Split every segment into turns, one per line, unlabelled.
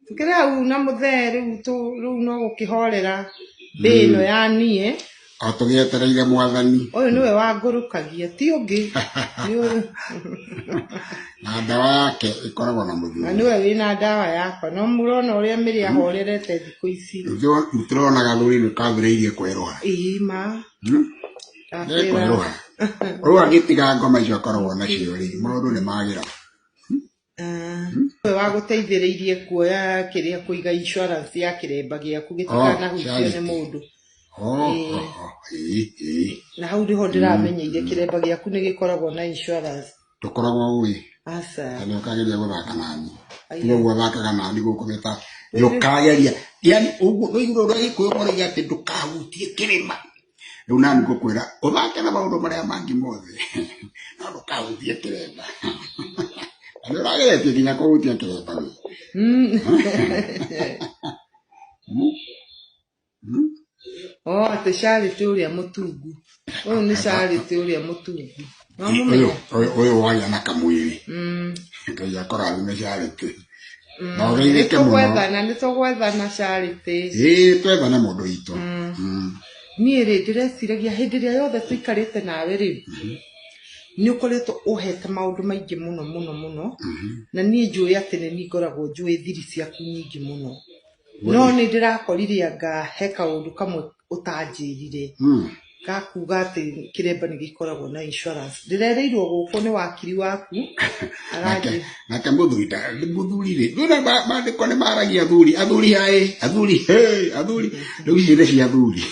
Tũkĩrĩ hau na mũthee rĩu rĩu no gũkĩhorera mbĩ ĩno ya niĩ.
O tũgĩetereire mwathani.
Ũyũ nĩwe wangũrũkagia ti ũngĩ. Nĩ ũyũ.
Na ndawa yake ĩkoragwo na mũthuri.
Na nĩwe wĩna ndawa yakwa. No mũrona ũrĩa Mĩrĩ ahorerete thikũ ici.
Nĩtũrona gathuri nĩ kambĩrĩirie kwerũha.
Ĩĩ ma.
Nĩ kwerũha. Rĩu agĩtiga ngoma icio akoragwo nacio rĩ, maũndũ nĩ magĩra.
Nĩwe wagũteithĩrĩirie kuoya kĩrĩa kũiga insurance ya kĩremba gĩaku gĩtikanahutio nĩ mũndũ. Na hau nĩho ndĩramenyeire kĩremba gĩaku nĩ gĩkoragwo na insurance.
Ndũkoragwo ũĩ.
Aca.
Na nĩ ũkageria gũthaka nani. Tiga ũguo athakaga nani gũkũ mĩta. Ndũkageria. Yani ũguo ũiguire ũrĩa Gĩkũyũ moigaga atĩ ndũkahutie kĩrĩma. Rĩu nani ngũkwĩra ũthake na maũndũ marĩa mangĩ mothe no ndũkahutie kĩremba. Na nĩ ũrageretie nginya kũhutia kĩremba we.
Oh, atĩ Charity ũrĩa mũtungu. Ũyũ nĩ Charity ũrĩa mũtungu. Wamũmenya?
Ũyũ wagĩa na kamwĩrĩ. Ngai akũrathime Charity. Na ũgeithĩke mũno.
Nĩ tũgwethana Charity.
Ĩĩ twethane mũndũ witũ.
Niĩ rĩ ndĩreciragia hĩndĩ ĩrĩa yothe tũikarĩte nawe rĩ, nĩ ũkoretwo ũhete maũndũ maingĩ mũno mũno mũno, na niĩ njũĩ atĩ nĩ niĩ ngoragwo njũĩ thiri ciaku nyingĩ mũno. No nĩ ndĩrakorire anga he kaũndũ kamwe ũtanjĩrire. Gakuga atĩ kĩremba nĩ gĩkoragwo na insurance. Ndĩrereirwo gũkũ nĩ wakiri waku.
Nake mũthuri mũthuri rĩ, ndũrona maandĩko nĩ maragia athuri, athuri haĩ, athuri he, athuri. Rĩu ici nĩ cia athuri.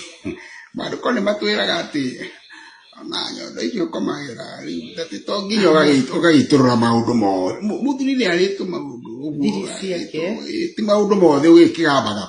Maandĩko nĩ matwĩraga atĩ ona nyondo icio ũkomagĩra rĩu atĩ to nginya ũgagĩitũrũra maũndũ mothe. Mũthuri nĩ arĩtwo maũndũ ũguo.
Thiri ciake.
Ti maũndũ mothe ũgĩkĩgambaga